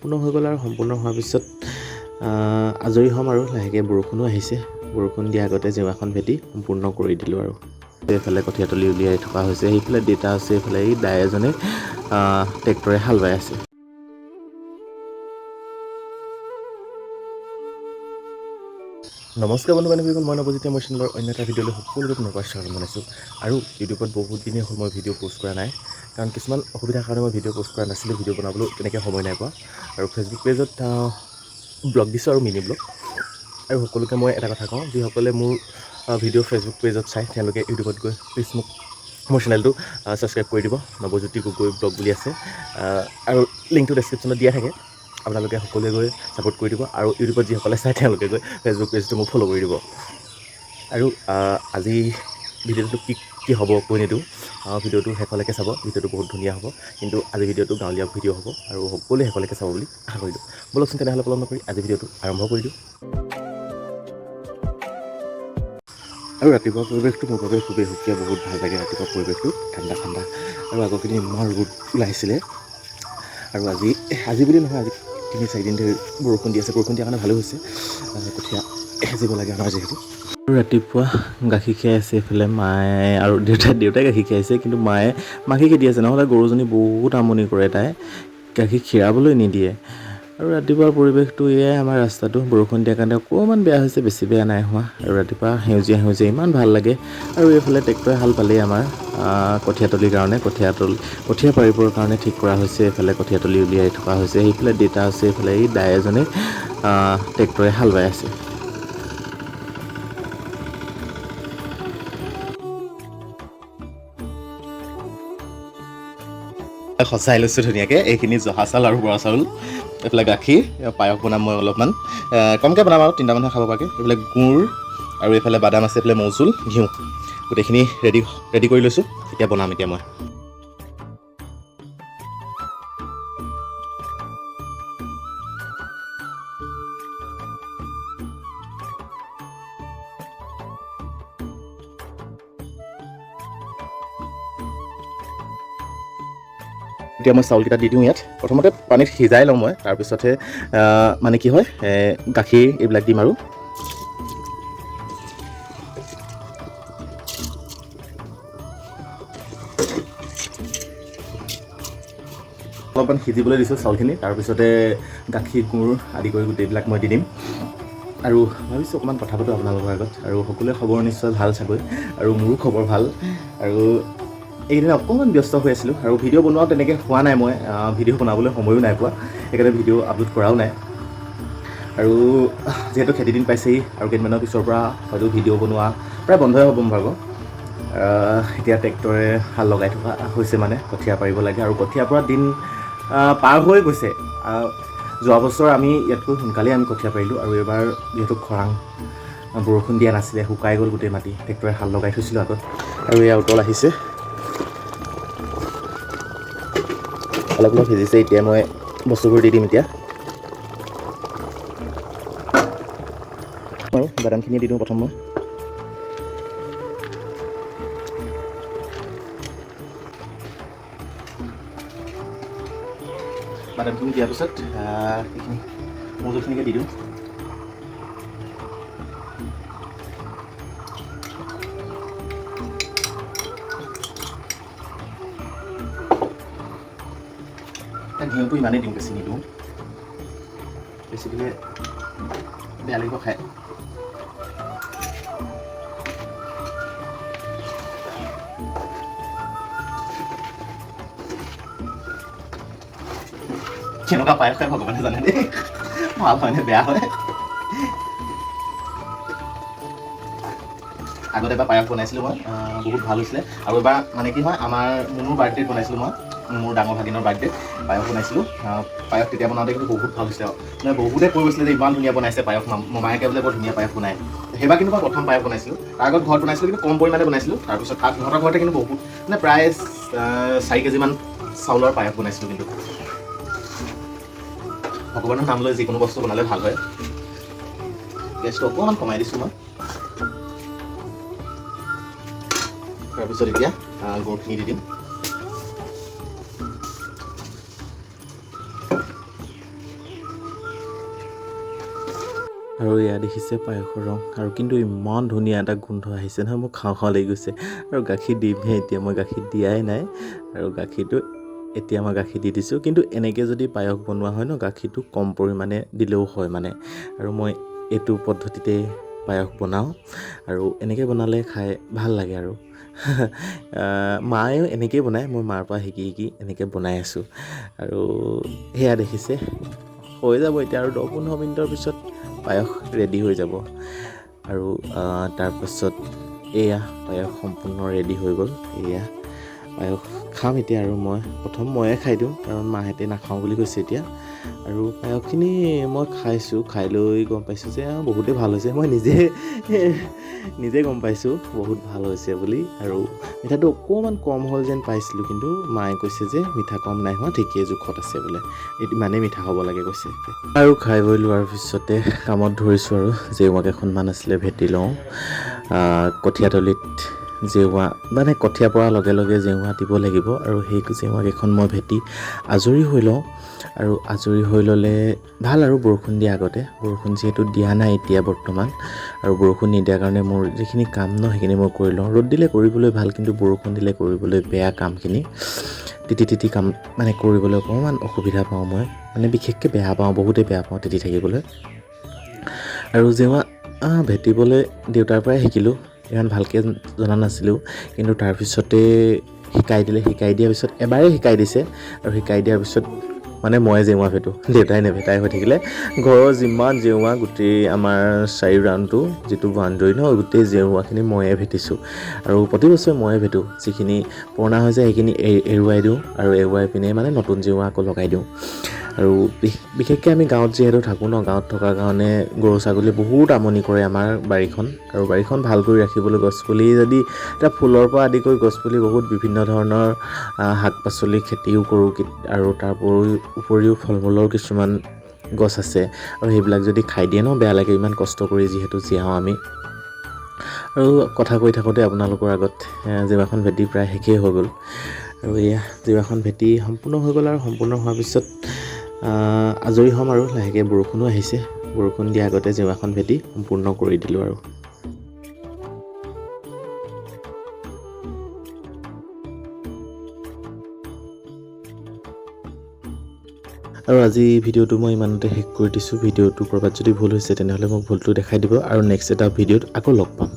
সম্পূৰ্ণ হৈ গ'ল। আৰু সম্পূৰ্ণ হোৱাৰ পিছত আজৰি হ'ম আৰু লাহেকৈ বৰষুণো আহিছে। বৰষুণ দিয়াৰ আগতে জেওৰাখন ভেটি সম্পূৰ্ণ কৰি দিলোঁ। আৰু এইফালে কঠীয়াতলি উলিয়াই থকা হৈছে, সেইফালে দেউতা আছে, এইফালে এই দাই এজনে ট্ৰেক্টৰে হাল বাই আছে। নমস্কাৰ বন্ধু বান্ধৱীসকল, মই নৱজিতে মোৰ চেনেলৰ অন্য এটা ভিডিঅ'লৈ সকলোকে পুনৰবাৰ স্বাগতম জনাইছোঁ। আৰু ইউটিউবত বহুত দিনেই হ'ল মই ভিডিঅ' প'ষ্ট কৰা নাই, কাৰণ কিছুমান অসুবিধাৰ কাৰণে মই ভিডিঅ' প'ষ্ট কৰা নাছিলোঁ। ভিডিঅ' বনাবলৈ তেনেকৈ সময় নাই পোৱা। আৰু ফেচবুক পেজত ব্লগ দিছোঁ আৰু মিনি ব্লগ। আৰু সকলোকে মই এটা কথা কওঁ, যিসকলে মোৰ ভিডিঅ' ফেচবুক পেজত চায়, তেওঁলোকে ইউটিউবত গৈ প্লিজ মোক মোৰ চেনেলটো ছাবস্ক্ৰাইব কৰি দিব। নৱজ্যোতি গগৈ ব্লগ বুলি আছে আৰু লিংকটো ডেছক্ৰিপশ্যনত দিয়া থাকে। আপোনালোকে সকলোৱে গৈ ছাপোৰ্ট কৰি দিব। আৰু ইউটিউবত যিসকলে চায়, তেওঁলোকে গৈ ফেচবুক পেজটো মোক ফ'ল' কৰি দিব। আৰু আজি ভিডিঅ'টো কি কি হ'ব কৈ নিদিওঁ। ভিডিঅ'টো শেষলৈকে চাব, ভিডিঅ'টো বহুত ধুনীয়া হ'ব। কিন্তু আজি ভিডিঅ'টো গাঁৱলীয়া ভিডিঅ' হ'ব আৰু সকলোৱে শেষলৈকে চাব বুলি আশা কৰিলোঁ। ব'লকচোন তেনেহ'লে, পলম নকৰি আজি ভিডিঅ'টো আৰম্ভ কৰি দিওঁ। আৰু ৰাতিপুৱা পৰিৱেশটো মোৰ বাবে খুবেই সুকীয়া, বহুত ভাল লাগে ৰাতিপুৱা পৰিৱেশটো, ঠাণ্ডা ঠাণ্ডা। আৰু আগৰকেইদিন ইমান ৰ'দ ওলাইছিলে আৰু আজি, আজি বুলি নহয়, আজি 3-4 দিন ধৰি বৰষুণ দি আছে। বৰষুণ দিয়াৰ কাৰণে ভালো হৈছে, কঠীয়া সেজিব লাগে আমাৰ যিহেতু। আৰু ৰাতিপুৱা গাখীৰ খীৰাই আছে এইফালে মায়ে আৰু দেউতাই। দেউতাই গাখীৰ খীৰাইছে, কিন্তু মায়ে মাখি খেদি আছে, নহ'লে গৰুজনী বহুত আমনি কৰে, তাই গাখীৰ খীৰাবলৈ নিদিয়ে। আৰু ৰাতিপুৱাৰ পৰিৱেশটো এয়াই। আমাৰ ৰাস্তাটো বৰষুণ দিয়াৰ কাৰণে অকণমান বেয়া হৈছে, বেছি বেয়া নাই হোৱা। আৰু ৰাতিপুৱা সেউজীয়া সেউজীয়া ইমান ভাল লাগে। আৰু এইফালে ট্ৰেক্টৰে হাল পালেই আমাৰ কঠীয়াতলিৰ কাৰণে, কঠীয়াতলি কঠীয়া পাৰিবৰ কাৰণে ঠিক কৰা হৈছে। এইফালে কঠীয়াতলি উলিয়াই থকা হৈছে, সেইফালে দেউতা আছে, এইফালে এই দাই এজনে ট্ৰেক্টৰে হাল বাই আছে। সজাই লৈছোঁ ধুনীয়াকৈ। এইখিনি জহা চাউল আৰু বৰা চাউল, এইফালে গাখীৰ, পায়স বনাম মই অলপমান কমকৈ বনাম আৰু তিনিটা মানুহে খাব পৰাকৈ। এইফালে গুড় আৰু এইফালে বাদাম আছে, এইফালে মৌজোল, ঘিউ, গোটেইখিনি ৰেডি ৰেডি কৰি লৈছোঁ। এতিয়া বনাম এতিয়া মই। এতিয়া মই চাউলকেইটা দি দিওঁ ইয়াত। প্ৰথমতে পানীত সিজাই লওঁ মই, তাৰপিছতহে মানে কি হয়, গাখীৰ এইবিলাক দিম। আৰু অলপমান সিজিবলৈ দিছোঁ চাউলখিনি, তাৰপিছতে গাখীৰ, গুড় আদি কৰি গোটেইবিলাক মই দি দিম। আৰু ভাবিছোঁ অকণমান কথা পাতোঁ আপোনালোকৰ আগত। আৰু সকলোৱে খবৰ নিশ্চয় ভাল চাগৈ, আৰু মোৰো খবৰ ভাল। আৰু এইকেইদিন অকণমান ব্যস্ত হৈ আছিলোঁ আৰু ভিডিঅ' বনোৱাও তেনেকৈ হোৱা নাই। মই ভিডিঅ' বনাবলৈ সময়ো নাই পোৱা, সেইকাৰণে ভিডিঅ' আপলোড কৰাও নাই। আৰু যিহেতু খেতি দিন পাইছেহি আৰু কেইদিনমানৰ পিছৰ পৰা হয়তো ভিডিঅ' বনোৱা প্ৰায় বন্ধই হ'ব মোৰ ভাগৰ। এতিয়া ট্ৰেক্টৰে হাল লগাই থকা হৈছে, মানে কঠীয়া পাৰিব লাগে। আৰু কঠীয়া পৰা দিন পাৰ হৈ গৈছে। যোৱা বছৰ আমি ইয়াতকৈ সোনকালেই আমি কঠীয়া পাৰিলোঁ। আৰু এইবাৰ যিহেতু খৰাং, বৰষুণ দিয়া নাছিলে, শুকাই গ'ল গোটেই মাটি। ট্ৰেক্টৰে হাল লগাই থৈছিলোঁ আগত। আৰু এয়া উতল আহিছে, অলপ অলপ সিজিছে। এতিয়া মই বস্তুবোৰ দি দিম এতিয়া। আৰু বাদামখিনি দি দিওঁ প্ৰথম মই। বাদামখিনি দিয়াৰ পিছত এইখিনি মৌজোলখিনিকে দি দিওঁ। ঘিউটো ইমানেই দিওঁ, বেছি নিদিওঁ। বেছি দিলে বেয়া লাগিব খাই। কেনেকুৱা পায়স খাই ভগৱানে জানে দেই, ভাল হয় নে বেয়া হয়। আগতে এবাৰ পায়স বনাইছিলোঁ মই, বহুত ভাল হৈছিলে। আৰু এবাৰ মানে কি হয়, আমাৰ মুনুৰ বাৰ্থডেত বনাইছিলোঁ মই, মোৰ ডাঙৰ ভাগিনৰ বাৰ্থডেত পায়স বনাইছিলোঁ। পায়স তেতিয়া বনাওঁতে কিন্তু বহুত ভাল হৈছিলে। আৰু মানে বহুতে কৈ গৈছিলে যে ইমান ধুনীয়া বনাইছে পায়স, মমায়েকে বোলে বৰ ধুনীয়া পায়স বনায়। সেইবাৰ কিন্তু মই প্ৰথম পায়স বনাইছিলোঁ। তাৰ আগত ঘৰত বনাইছিলোঁ, কিন্তু কম পৰিমাণে বনাইছিলোঁ। তাৰপিছত তাত সিহঁতৰ ঘৰতে কিন্তু বহুত, মানে প্ৰায় 4 কেজিমান চাউলৰ পায়স বনাইছিলোঁ। কিন্তু ভগৱানৰ নাম লৈ যিকোনো বস্তু বনালে ভাল হয়। গেছটো অকণমান কমাই দিছোঁ মই। তাৰপিছত এতিয়া গুড়খিনি দি দিম। আৰু এয়া দেখিছে পায়সৰ ৰং, আৰু কিন্তু ইমান ধুনীয়া এটা গোন্ধ আহিছে নহয়, মোৰ খাওঁ খাওঁ লাগি গৈছে। আৰু গাখীৰ দিমহে এতিয়া, মই গাখীৰ দিয়াই নাই। আৰু গাখীৰটো এতিয়া মই গাখীৰ দি দিছোঁ। কিন্তু এনেকৈ যদি পায়স বনোৱা হয় ন, গাখীৰটো কম পৰিমাণে দিলেও হয় মানে। আৰু মই এইটো পদ্ধতিতে পায়স বনাওঁ, আৰু এনেকৈ বনালে খাই ভাল লাগে। আৰু মায়েও এনেকৈয়ে বনায়, মই মাৰ পৰা শিকি শিকি এনেকৈ বনাই আছোঁ। আৰু সেয়া দেখিছে হৈ যাব এতিয়া, আৰু 10-15 মিনিটৰ পিছত পায়স ৰেডি হৈ যাব। আৰু তাৰপাছত এয়া পায়স সম্পূৰ্ণ ৰেডি হৈ গ'ল। এয়া পায়স খাম এতিয়া। আৰু মই প্ৰথম ময়ে খাই দিওঁ, কাৰণ মাহঁতে নাখাওঁ বুলি কৈছে এতিয়া। আৰু পায়সখিনি মই খাইছোঁ, খাই লৈ গম পাইছোঁ যে বহুতেই ভাল হৈছে। মই নিজে নিজে গম পাইছোঁ বহুত ভাল হৈছে বুলি। আৰু মিঠাটো অকণমান কম হ'ল যেন পাইছিলোঁ, কিন্তু মায়ে কৈছে যে মিঠা কম নাই হোৱা, ঠিকেই জোখত আছে বোলে, ইমানেই মিঠা হ'ব লাগে কৈছে। আৰু খাই বৈ লোৱাৰ পিছতে কামত ধৰিছোঁ। আৰু জেওৱা কেইখনমান আছিলে ভেটি লওঁ। কঠীয়াতলিত জেওৱা মানে কঠীয়া পৰাৰ লগে লগে জেওৱা দিব লাগিব, আৰু সেই জেওৱা কেইখন মই ভেটি আজৰি হৈ লওঁ। আৰু আজৰি হৈ ল'লে ভাল। আৰু বৰষুণ দিয়া আগতে, বৰষুণ যিহেতু দিয়া নাই এতিয়া বৰ্তমান, আৰু বৰষুণ নিদিয়াৰ কাৰণে মোৰ যিখিনি কাম ন সেইখিনি মই কৰি লওঁ। ৰ'দ দিলে কৰিবলৈ ভাল, কিন্তু বৰষুণ দিলে কৰিবলৈ বেয়া। কামখিনি তিতি তিতি কাম মানে কৰিবলৈ অকণমান অসুবিধা পাওঁ মই, মানে বিশেষকৈ বেয়া পাওঁ, বহুতেই বেয়া পাওঁ তিতি থাকিবলৈ। আৰু জেওৱা ভেটিবলৈ দেউতাৰ পৰাই শিকিলোঁ, ইমান ভালকৈ জনা নাছিলোঁ, কিন্তু তাৰপিছতে শিকাই দিলে। শিকাই দিয়াৰ পিছত এবাৰেই শিকাই দিছে, আৰু শিকাই দিয়াৰ পিছত মানে ময়ে জেওৱা ভেটো, দেউতাই নেভেটাই হৈ থাকিলে। ঘৰৰ যিমান জেওৱা, গোটেই আমাৰ 4 ৰাউণ্ডটো যিটো বাউণ্ডৰী ন, গোটেই জেওৱাখিনি ময়ে ভেটিছোঁ। আৰু প্ৰতি বছৰে ময়ে ভেটো, যিখিনি পুৰণা হৈ যায় সেইখিনি এৰুৱাই দিওঁ, আৰু এৰুৱাই পিনে মানে নতুন জেওৱা আকৌ লগাই দিওঁ। আৰু বিশেষকৈ আমি গাঁৱত যিহেতু থাকোঁ ন, গাঁৱত থকাৰ কাৰণে গৰু ছাগলী বহুত আমনি কৰে আমাৰ বাৰীখন। আৰু বাৰীখন ভাল কৰি ৰাখিবলৈ গছপুলি যদি এতিয়া ফুলৰ পৰা আদি কৰি গছপুলি বহুত বিভিন্ন ধৰণৰ শাক পাচলি খেতিও কৰোঁ, আৰু তাৰ উপৰিও ফল মূলৰ কিছুমান গছ আছে, আৰু সেইবিলাক যদি খাই দিয়ে ন বেয়া লাগে, ইমান কষ্ট কৰি যিহেতু জীয়াওঁ আমি। আৰু কথা কৈ থাকোঁতে আপোনালোকৰ আগত জেওৰাখন ভেটি প্ৰায় শেষেই হৈ গ'ল। আৰু এয়া জেওৰাখন ভেটি সম্পূৰ্ণ হৈ গ'ল। আৰু সম্পূৰ্ণ হোৱাৰ পিছত আজৰি হ'ম। আৰু লাহেকৈ বৰষুণো আহিছে, বৰষুণ দিয়াৰ আগতে জেওৰাখন ভেটি সম্পূৰ্ণ কৰি দিলোঁ। আৰু আজি ভিডিঅ'টো মই ইমানতে শেষ কৰি দিছোঁ। ভিডিঅ'টো ক'ৰবাত যদি ভুল হৈছে তেনেহ'লে মোক ভুলটো দেখাই দিব, আৰু নেক্সট এটা ভিডিঅ'ত আকৌ লগ পাম।